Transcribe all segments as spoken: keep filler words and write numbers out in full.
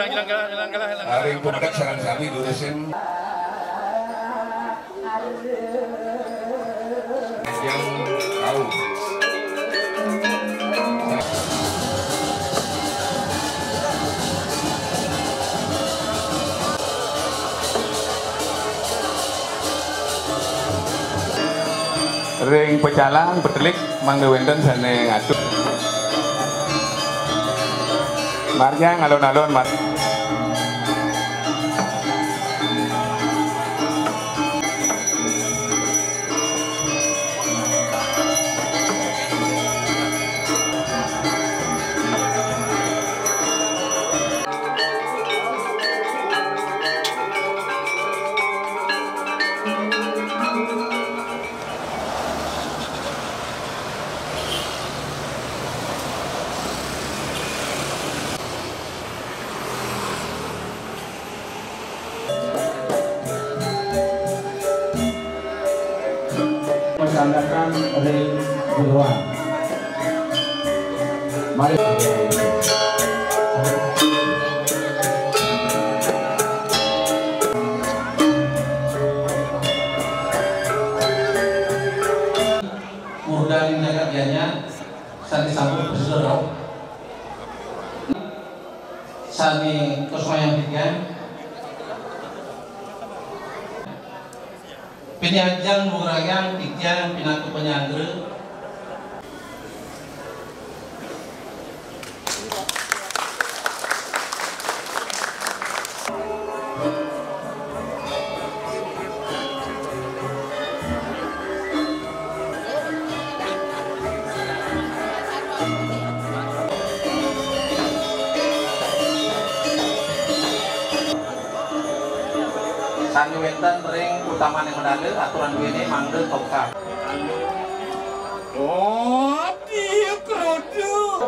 Ring pumedek sareng sami durusing yang tahu. Ring pecalang, petelik, mangda wénten sané ngaduk. Marnyang alon-alon, Mas. Masyarakat ring jeroan. Mari. Murdaning jagat Gianyar, sané sampun prasida rauh. Sané kusumayang titiang. Piniajeng ngurayang titiang pinaka panyanggra. Sané wénten ring utamaning medale, aturan duéné mangda tokar. Oh, dia kerudu.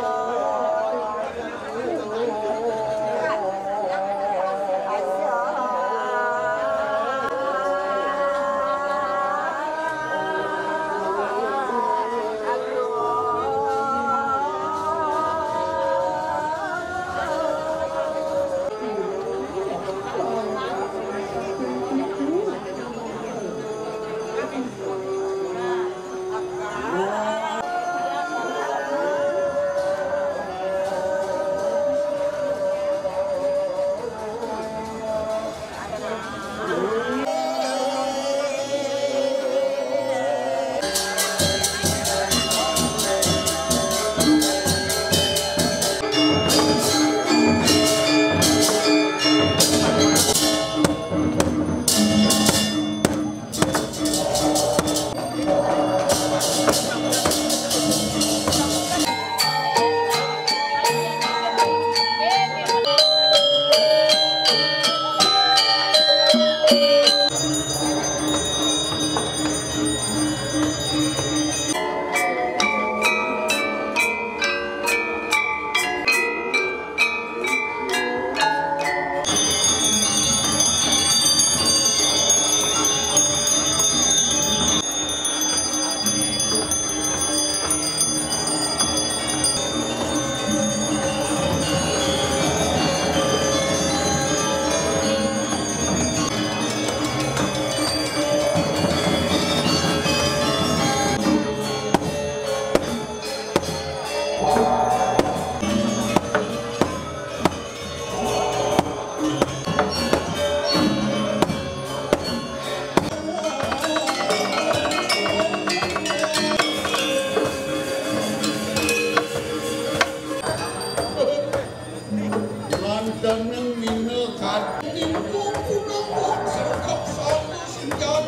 Lantaning mina kadin punapa sangkep sami sinjam.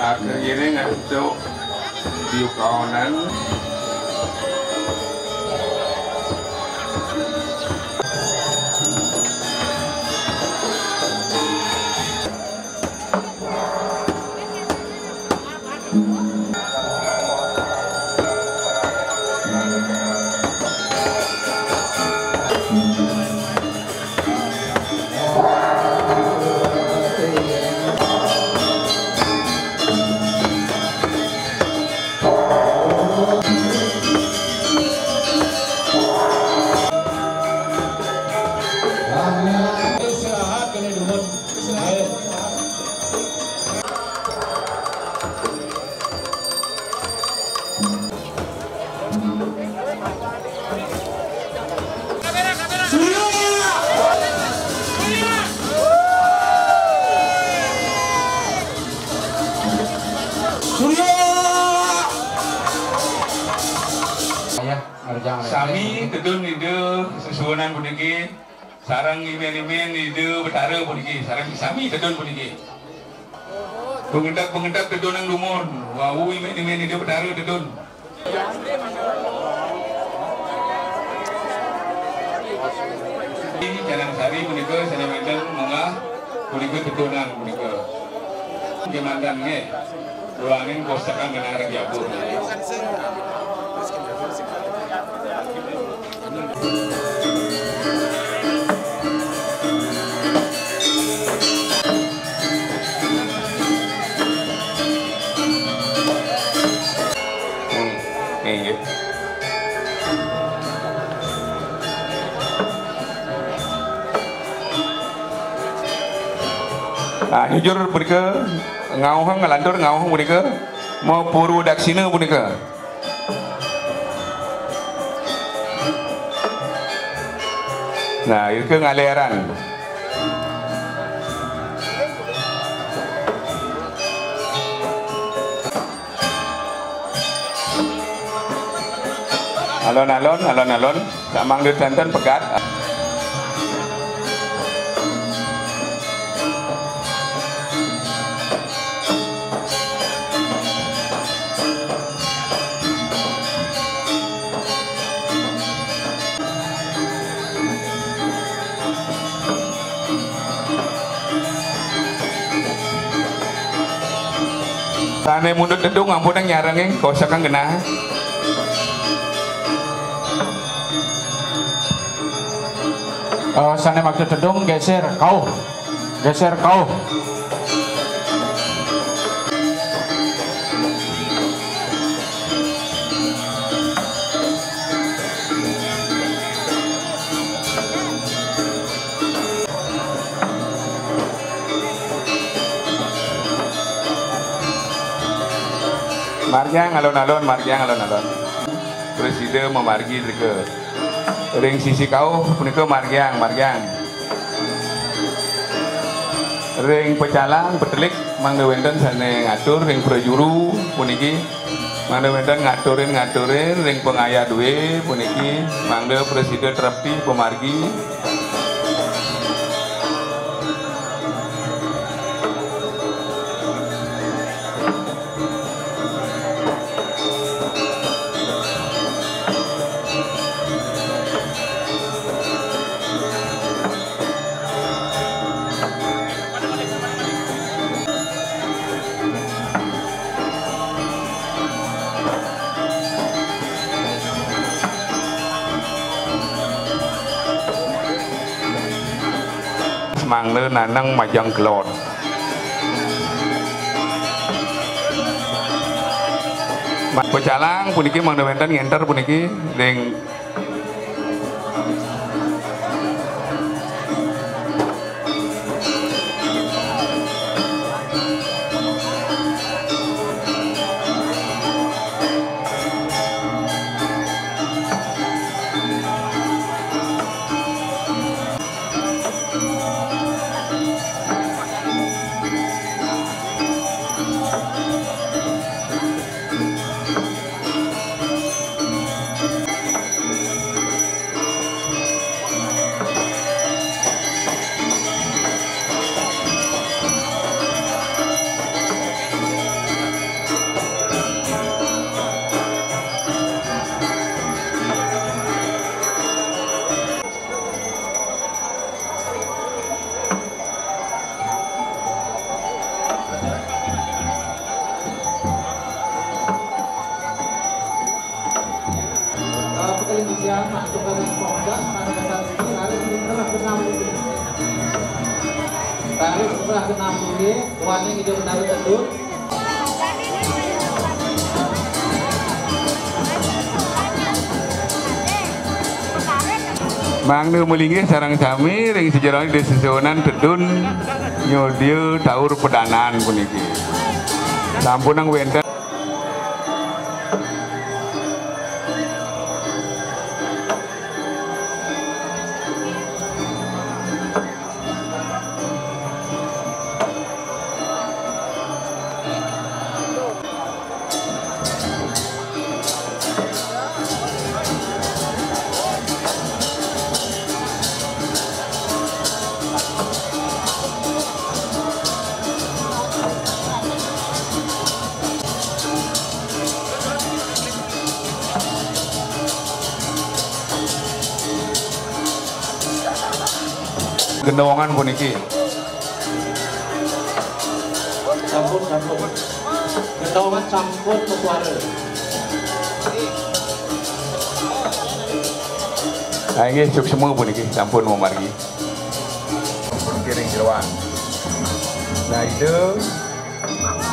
Akhir ini ngantuk di kawanan. Sami tedun Ida sesuunan puniki, sareng imen-imen Ida Betara puniki, sareng sami tedun puniki. Pangedap-pangedap tedun nang dumun, wau imen-imen Ida Betara tedun. Canang Sari punika sané wénten munggah punika tedunan punika. Nggih manten nggih. Ruangin kosakan genah rejabur. Hmm, nggih. Nah, jujur punika ngauhang, nglantur ngauhang punika, mau puru daksina punika. Nah, irika ngaleran. Alon-alon, alon-alon, samangda ten pegat. Sané mundut tedung ampun nyarengin kosakan genah. Eh, sané maksud tedung geser kauh. Geser kauh. Margiang alon-alon, margiang alon-alon. Presida mamargi drika. Ring sisi kauh punika margiang, margiang. Ring pecalang, petelik, mangda wénten sané ngatur, ring prajuru puniki, mangda wénten ngaturin, ngaturin, ring pangayah duwé puniki, mangda prasida trepti pamargi. Mangda naneng majeng kelod. Pecalang puniki mangda wénten ngénter puniki ring Kalau kita lihat yang masuk ke Pemda, pada dasar ini harus di tengah benam ini. Harus sebelah benam ini, warnanya hijau benar betul. Mangda malinggih sareng sami ring sajeroning sesuunan tedun nyodia taur pedanan puniki. Sampunang wénten. Gendongan puniki. Sampun, sampun. Gendongan sampun suara. Nah, inggih suksma puniki sampun mamargi. Puniki ring jeroan. Nah, Ida,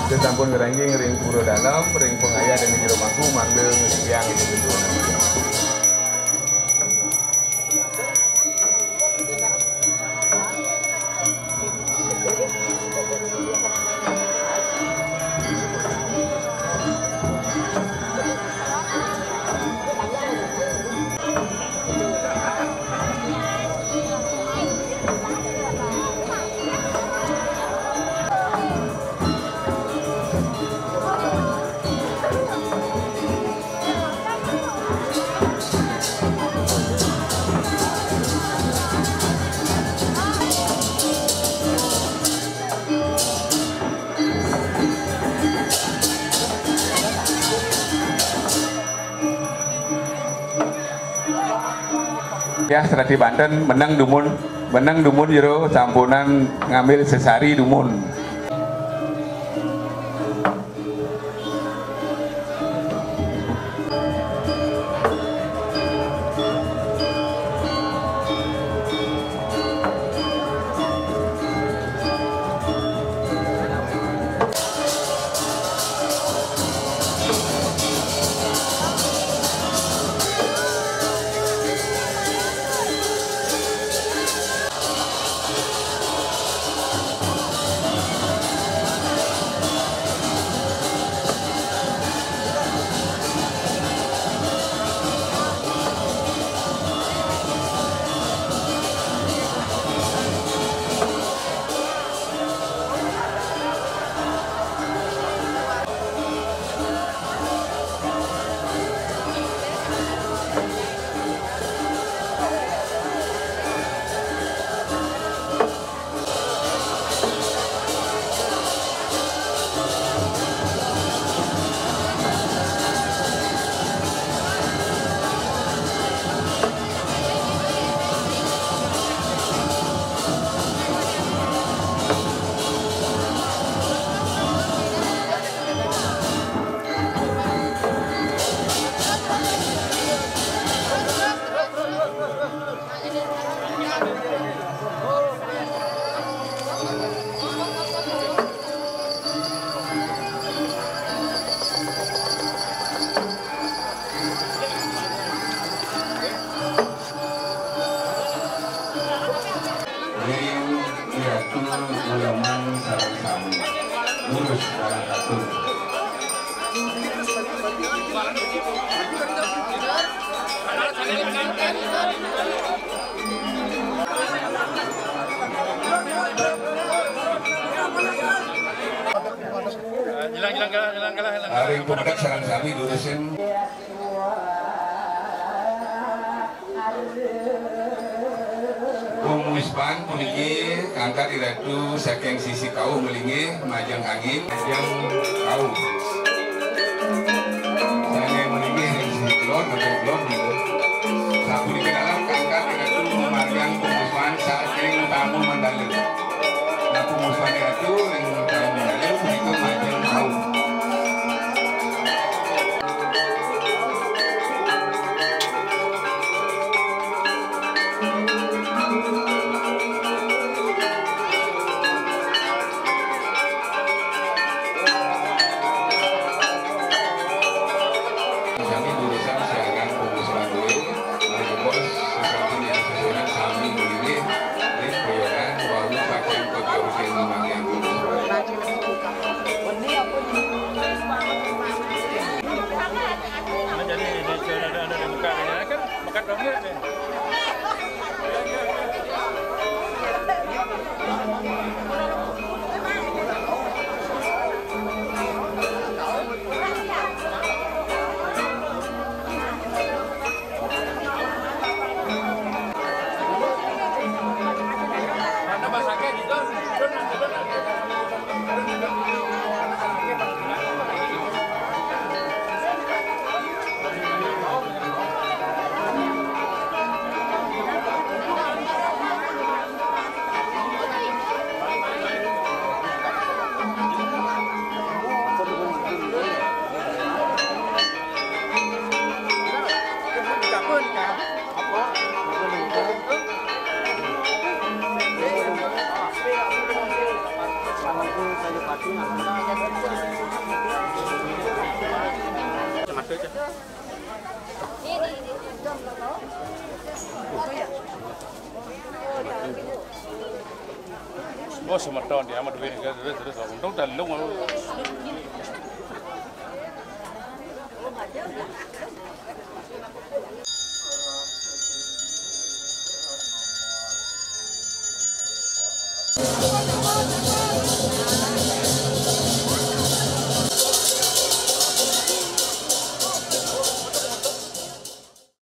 Ida sampun ngranjing ring pura dalem, ring pangayah dan jero mangku, mangda ngesiang Ida Gendongan. Ya, serati banten, meneng dumun, meneng dumun jero sampunang ngambil sesari dumun. Ring Ratu Uleman sareng sami. Lurus marang atur. Nyelang, nyelang kalah, nyelang kalah, nyelang kalah. Ring pemedek sareng sami lurusin. Pungwispan puniki kangkat Iratu saking sisi kauh malinggih majeng angin, majeng kauh. Sané malinggih ring sisi kulon, majeng kulon gitu. Sapunika dalam kangkat Iratu mamargiang pungwispan saking tamu mandala. Nah, pungwispan Iratu ring tamu mandala punika majeng kauh. Sami durusang siagang pungkus bandul, mergemos sesampun yang sesuai sami mulih, ring peyoran, wau pacang kopi-kopi mamagian pungkus bandul. Jadi, di, di, di, di, di, buka ini kan, bukan dongeng nih. Ose matondi ama tuvini ngezi resi resi wakundu uta lungu.